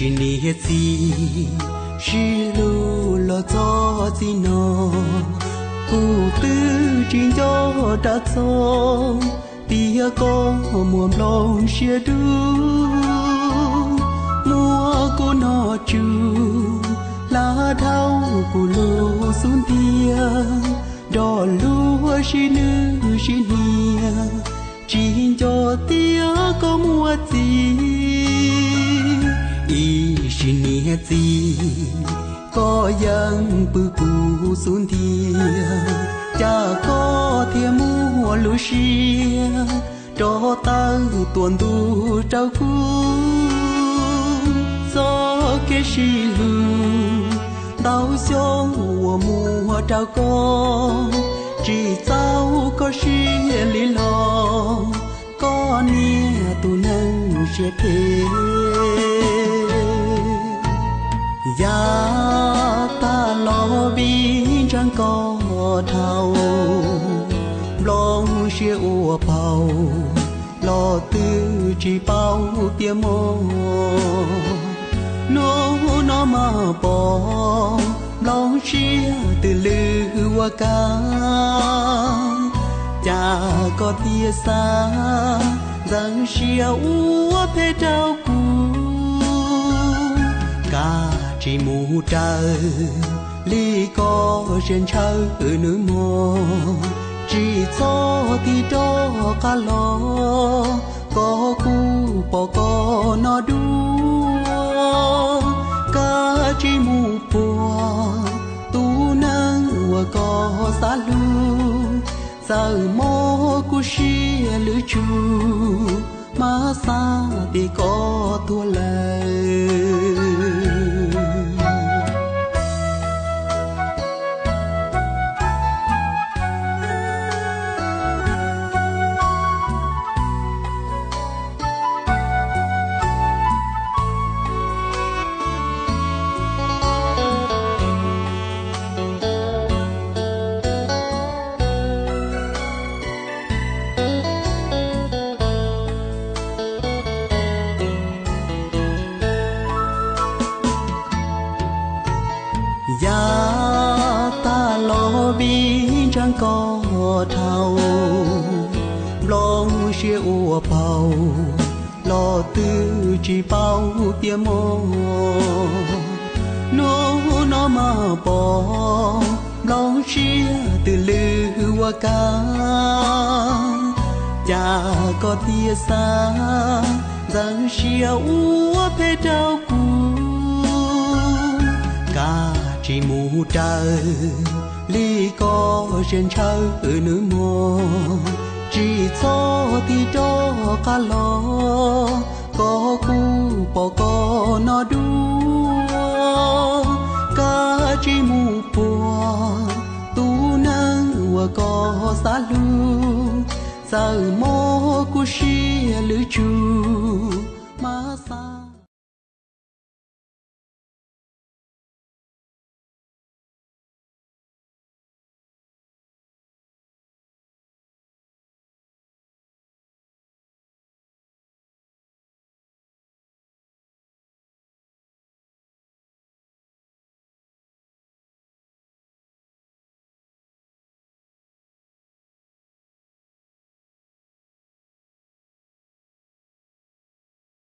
Ib sim niam txiv sib hlub los txog txij no, kuv twb tsis nco rau txog, tias koj muaj nplooj siab dub, muab kuv noj tsum, hla dhau kuv lub xub ntiag, nrog luag sib nwj sib hnia, tsis nco tias koj muaj txiv. Ib sim niam txiv, koj yeej pw kuv xub ntiag, cas koj thiaj muaj lub siab rov tawm tuaj ntuj rau kuv. Txoj kev sib hlub ntau xyoo uas muaj rau koj, tsis txaus koj siab li los, koj niag tus neeg siab phem. Yav tas los vim ntseeg koj dhau, nplooj siab ua paug, los twb tsis paub tias mob. Hnub no mas pom nplooj siab twb lwj ua kab, cas koj thiaj xav ntxeev siab ua phem rau kuv. Kav tsij mus raws li koj siab ntshaw nws mog, tsis txhob tig rov qab los, koj kuj pom koj no dua. Kav tsij mus puag tus neeg uas koj xav hlub, txawm mob kuv siab lwj tsum, mas xav tias koj tuag lawm. Yav tas los vim ntseeg koj dhau, nplooj siab ua paug, los twb tsis paub tias mob. Hnub no mas pom nplooj siab twb lwj ua kab, cas koj thiaj xav ntxeev siab ua phem rau kuv. Kav tsij mus raws li koj siab ntshaw nws mog, tsis txhob tig rov qab los, koj kuj pom koj no dua. Kav tsij mus puag tus neeg uas koj xav hlub, txawm mob kuv siab